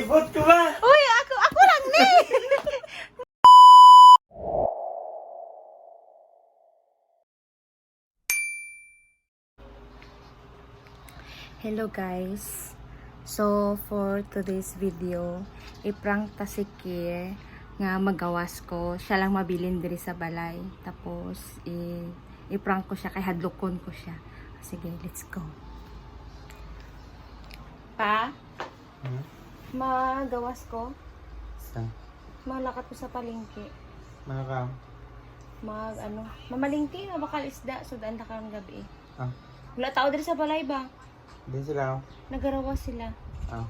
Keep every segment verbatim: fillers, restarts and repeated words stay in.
Bot ko ba? Uy, ako, ako lang ni. Hello guys. So for today's video, i-prank ta si Kier nga magawas ko. Siya lang mabilin diri sa balay. Tapos i i-prank ko siya kay hadlokon ko siya. Sige, let's go. Pa, Hmm? Magawas ko. Sa? Malakat ko sa palengke. Mga ka? Mag ano, mamalengke nga bakal isda, sud-an ta karon gabi. Ah. Wala tao diri sa balay ba? Di sila, oh. Nagarawas sila. Ah.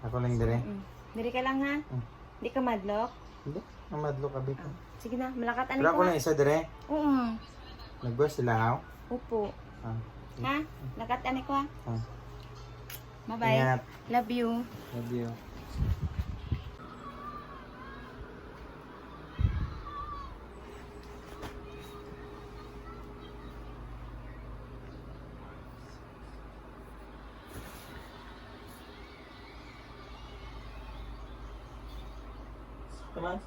Ako lang dire. Mm. Diri ka lang ha. Mm. Di ka madlok? Hindi. Mamadlok abi ko. Ah. Sige na, malakat ani Pero ko ako ha. Lang isa dire. Oo. Nagbuwas sila, ha? Opo. Ah. Ha? Lakat ani ko ha. Ah. Bye-bye. Ingat. Love you. Love you. Come on.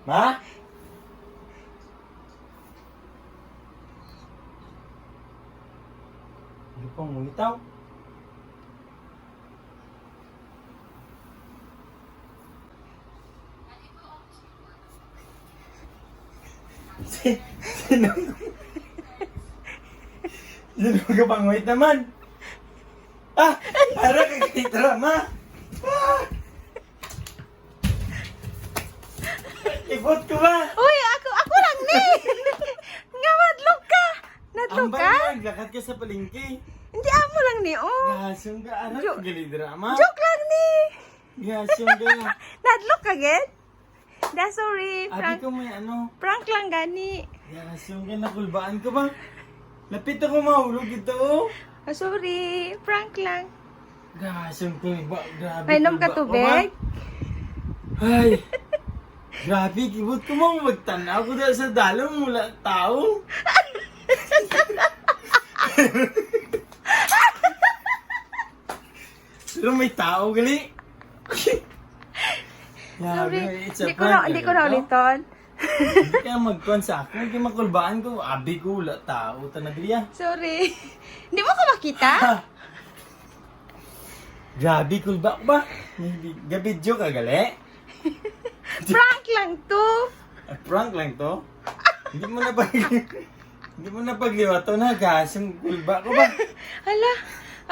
Ma? Hindi pa umulitaw. Si-, sino? Sino ka pangwit naman? Ah! Ara ka kay drama! Ah! Ibot ko ba? Uy, ako, ako lang ni! Nga madlok ka! Nadlok Ambal ka? Mo, naglakat ka sa palengke. Hindi, amo lang ni, oh. Gasong ka, ara Jo-, ka gali drama. Joke lang ni. Gasong ka. Nadlok ka, gid? Da, sorry. Abi Prank. Ko may ano. Prank lang gani. Gasong ka, nakulbaan ko ba? Lapit ako mahulog ito, oh. Ah, sorry. Prank lang. Gasong kulba, grabe. Mainom ka kulba. Tubig? Ay, grabe, kibot ko mo, magtanaw ko dahil sa dalom, wala tao. Pero may tao, gali. Sorry, grabe, it's a prank, hindi ko na, hindi ko na uliton. Hindi ka magkuhan sa ako. Hindi makulbaan ko. Abi ko, wala tao. Tanagriya. Sorry. Hindi mo ko makita? Grabe, kulba ko ba? Gabidyo ka, gali? Prank lang to. Ah, prank lang to? Hindi mo na pag... Hindi mo na pagliwato na, gasong kulba ko ba? Hala,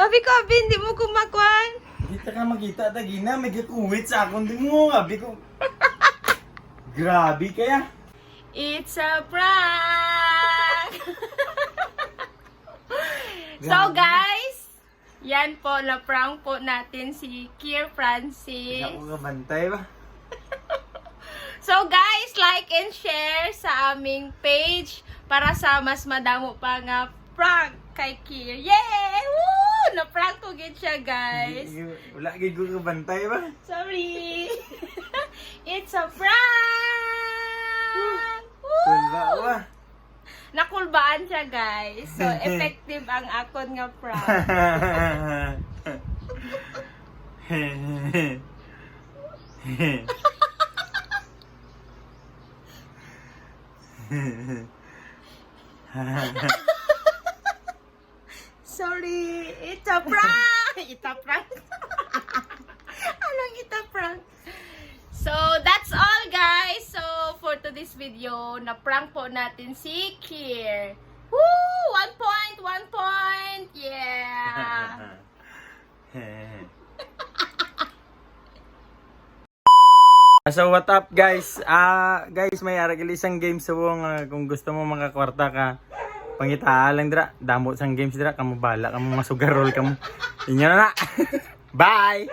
abi ko, abi, hindi mo ko makuan. Hindi ta ka makita, tagina, may gakuwit sa akong di mo, abi ko. Grabe kaya. It's a prank! So, grabe. Guys, yan po, na-prank po natin si Kier Francis. Ako nga bantay ba? So, guys, like and share sa aming page para sa mas madamo pa nga prank kay Kier. Yay! Woo! Na-prank ko gid siya, guys. Hindi, wala gid ko kabantay ba? Sorry. It's a prank! Woo! Wala ba? Nakulbaan siya, guys. So, effective ang akon nga prank. Sorry, it's a prank! It's a prank! Anong it's a prank? So, that's all, guys. So, for today's video, na-prank po natin si Kier. Woo! One point! One point! Yeah! So what up, guys? Ah, guys, may ara gali isang game subong, ah, kung gusto mo makakwarta ka, pangitaa lang dira. Damo sang games dira, kamo bala, kamo masugarol kamo. Inyo na na. Bye.